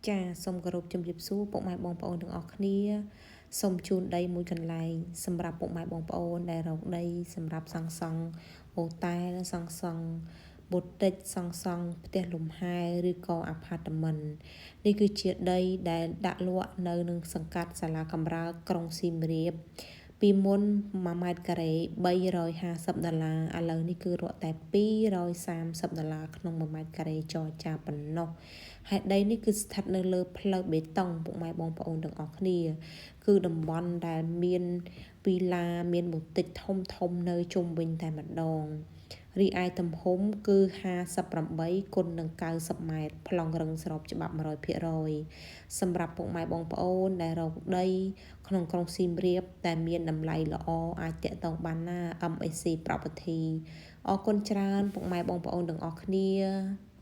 ចាសូមគោរពជំរាបសួរពុកម៉ែបងប្អូនទាំងអស់គ្នាសូមជូនដីមួយកន្លែងសម្រាប់ពុកម៉ែបងប្អូនដែលរកដីសម្រាប់សាងសង់អូតែលសាងសង់បូទិកសាងសង់ផ្ទះលំហែឬក៏អាផាតមិននេះគឺជាដីដែលដាក់លក់នៅនឹងសង្កាត់សាលាកំរើកក្រុងសៀមរាបពីមុន1ម៉ែត្រការ៉េ350ដុល្លារឥឡូវនេះគឺរកតែ230ដុល្លារក្នុង1ម៉ែត្រការ៉េចរចាប៉ុណ្ណោះហើយដីនេះគឺស្ថិតនៅលើផ្លូវបេតុងពុកម៉ែបងប្អូនទាំងអស់គ្នាគឺតំបន់ដែលមានវីឡាមានបូទិកធំធំនៅជុំវិញតែម្ដងរីឯទំហំគឺ58គុណនឹង90ម៉ែត្រប្លង់រឹងស្របច្បាប់100%សម្រាប់ពុកម៉ែបងប្អូនដែលរកដីក្នុងក្រុងសៀមរាបតែមានតម្លៃល្អអាចតាក់ទងបានណា MAC Property អរគុណច្រើនពុកម៉ែបងប្អូនទាំងអស់គ្នា។